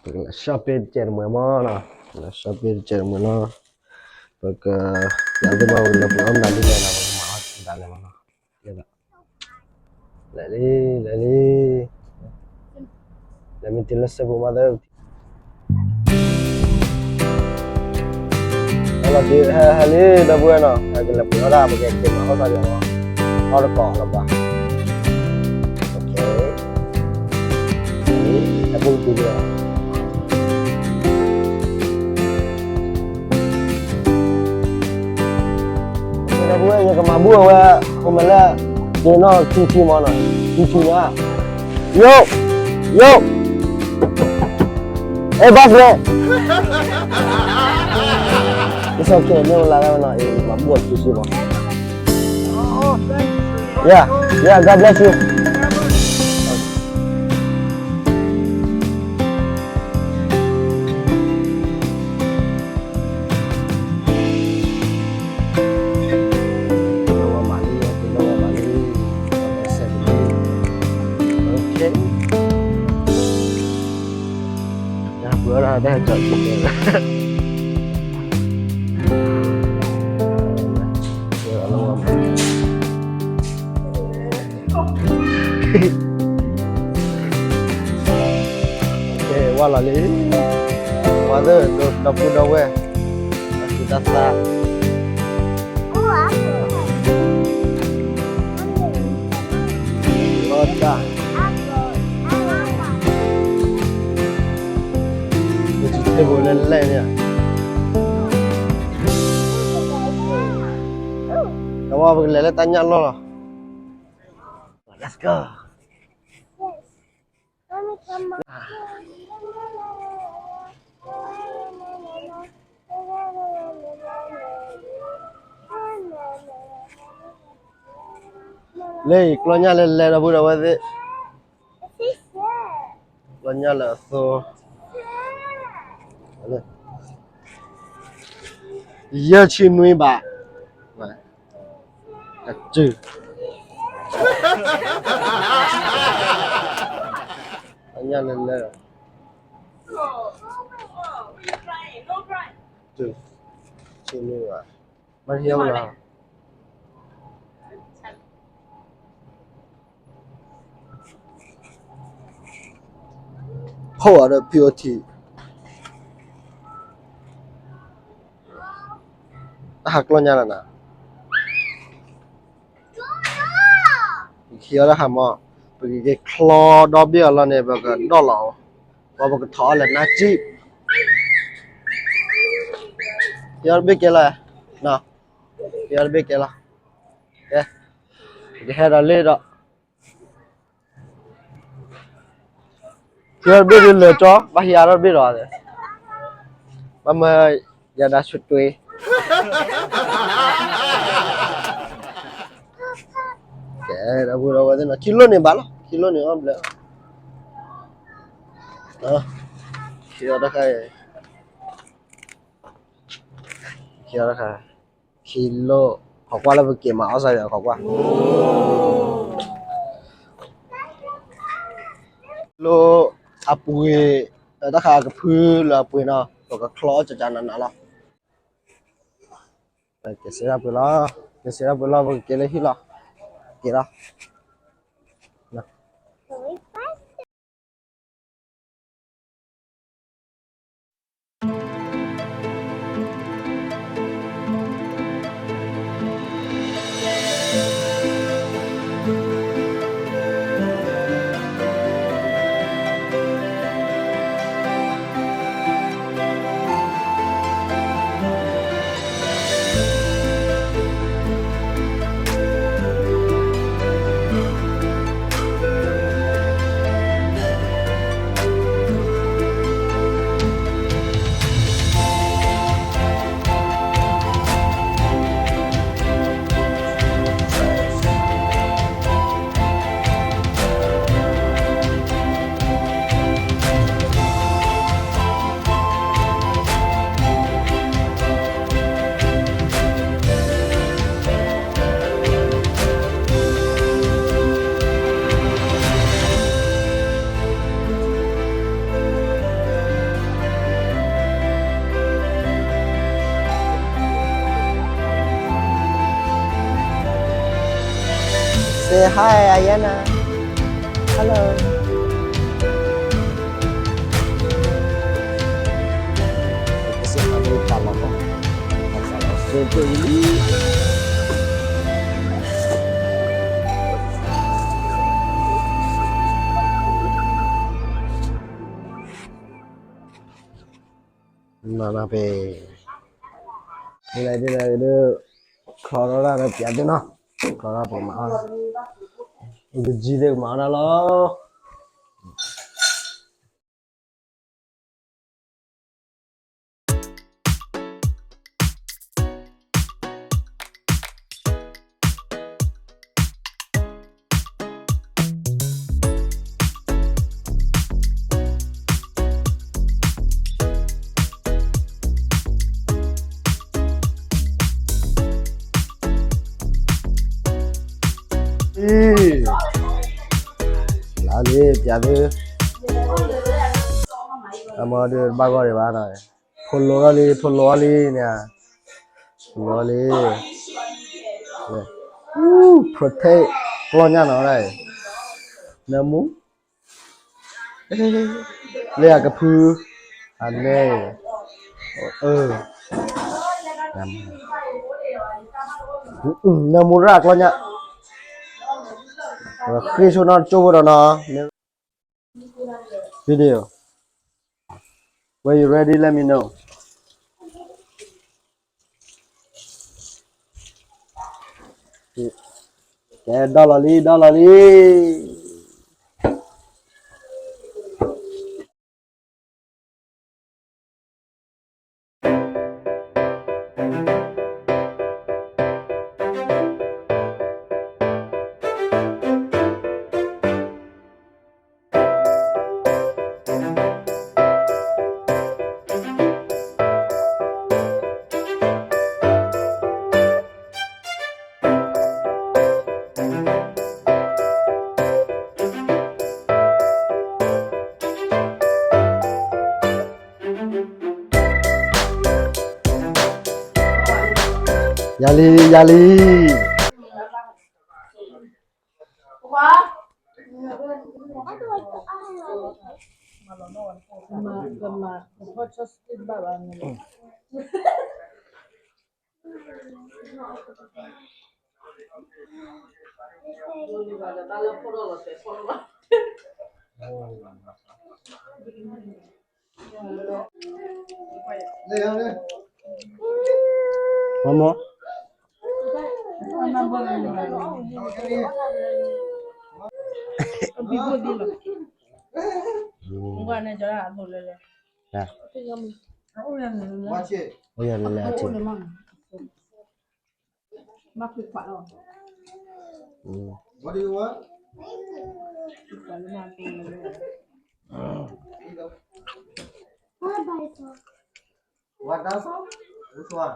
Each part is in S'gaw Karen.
ပကလဲၤ shopping တစဲးတမှဲၤမးနီၤ, လဲၤ shopping တစဲးတမှဲၤနီၤ, ပက ယၤသ့ၣ်မး ပကလဲၤပှ့ၤအီၣ်မနုၤဒ်လဲၣ်နီၤ, ပကမၤအီၣ်ဒ်လဲၣ်မးနီၤ, လဲၤလံ လဲၤလံ, လဲၤမ့ၢ်တုၤလၢစဲးဖိမးသၢ လီၤက့ၤ ဟဲလံ ဒီပုၢ်ဝဲၢ်နီၤ, ဟဲကလဲၤပှ့ၤအီၣ်ဒၣ် ပကက့ၤမၤအီၣ်သးဒီး အီၣ်တကိးလီၤပှၤ, အဖိကတုၤလံ, ဒီပုၢ်ဝဲၢ် ယကမၤဘူၣ်အဝဲ အိၣ်မးလၢ က့ၤနီၢ်ခံဆံမးနီၤ, ခံဆံညါ, ယိၣ်, ယိၣ် Hey, boss man. It's okay. မ့ၢ်ဝဲလၢနီၤ, မၤဘူၣ်အခံဆံမး. Yeah, yeah, God bless you. ဝဲလီၤလံ, ဝဲသ့ၣ် ဒီပုၢ်ဒီဝဲၢ်, တၢ်သူတၢ်သၣ်, လီၤတၢ်, ပတံၤထဲပူၤလဲၣ်လဲၣ်န့ၣ်, ဒီးဝဲပကလဲၤလၢတၢ်ညၣ်လီၢ်လီၤ. Let's go. လၢအံၤ ကျီၢ်ညၣ်လဲၤလဲၤဒီပုၢ်ဒီဝဲၢ်သ့ၣ်, ကျီၢ်ညၣ်လၢအသိ ယဲၢ်ဆံနွံဘး, တစု, ကျီၢ်ညၣ်လဲၤလဲၤ, တစု, ဆံနွံဘး, မ့ၢ်ဟံးလီၤ ဖီၣ်အီၤဒီး ဖံအိၣ်ထံး, တၢ်ဟးကျီၢ်ညါလီၤနၤ, ပကဟံးအီၤတၢ်ဟးမး, ပကက့ၤချီဒီဘ့ၣ်အီၤလီၤန့ၣ် ပကဒီၣ်လီၤအီၤ, ပကထီၣ်အီၤလဲၣ်နါစံး, ဟံးအီၤတဘ့ၣ်ကဲလီၤ, ဟံးအီၤတဘ့ၣ်ကဲလီၤ, ကဲ, ပကဟဲဒီးလ့ဒီး ဟံးအီၤတဘ့ၣ်ဒ်လဲၣ်ကၠီ, ဘၣ်ဟံးအီၤတဘ့ၣ်ဒီး, ဘၣ်မၢယၤဒၣ်ဆူတွ့, ကဲ, ဒီပုၢ်ဒီဝဲၢ်သ့ၣ်နီၤ, ခံလိၣ်န့ၣ်ဘၣ်လီၤ, ခံလိၣ်န့ၣ်အီၣ်ဘျဲၣ်, ခံအီၤတခါ, ခံအီၤတခါ, ခံလိၣ်, ခိးကွၢ်လၢပက့ၤမၤအီၣ်စၢ်ယွၤ ခိးကွၢ် လိၣ်အပှ့ၤ, တၢ်ဃးကဖုလၢအပှ့ၤနီၤ ပကချီအီၣ်ကကနးနးလီၤ. ကဲစ့ဒၣ်ပှ့ၤလီၤ, ကဲစ့ဒၣ်ပှ့ၤလီၤ ပကက့ၤလၢဟံၣ်လီၤ, က့ၤလီၤ. Hi, Ayana. Hello. နီၢ်နီၢ်ဖဲ ဒ်လဲၣ်ဒ်လဲၣ်ဒီး ချီထီၣ်တၢ်ဒီးပျးသုနီၤ, ချီထီၣ်ပကမၤအီၣ်, အကကံသ့ၣ်ကမၤအီၣ်တၢ်လီၤ. အံၤ လၢလံ ပျးသု, အမၤဒီးဘၣ်ဂီၢ်ဒံးဘၣ်နီၤ, ဖိလိထီၣ်လံ ဖိလိထီၣ်လံန့ၣ်, ဖိလိထီၣ်လံ, protect ကျီၢ်ညၣ်နီၤ, နၢမူ လၢအကဖု, အနဲ, အၢ, နၢမူရၣ်ကျီၢ်ညၣ်, ဃ့ဆိနီၢ်ကၠိဖိဒီးနီၤ, video, when you ready let me know. ကဲ ဒီလီၤလံ ဒီလီၤလံ. ယၤလံ ယၤလံ. မမ အိၣ်ယၤလဲၤလဲၤအထံ What do you want? What does? Which one?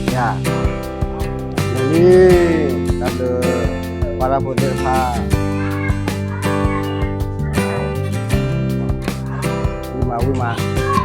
ယၤ လၢလံ တၢ်ဘျုး ပှၤတၢ်ဖိသ့ၣ်တဖၣ် ဝံၣ်မး ဝံၣ်မး.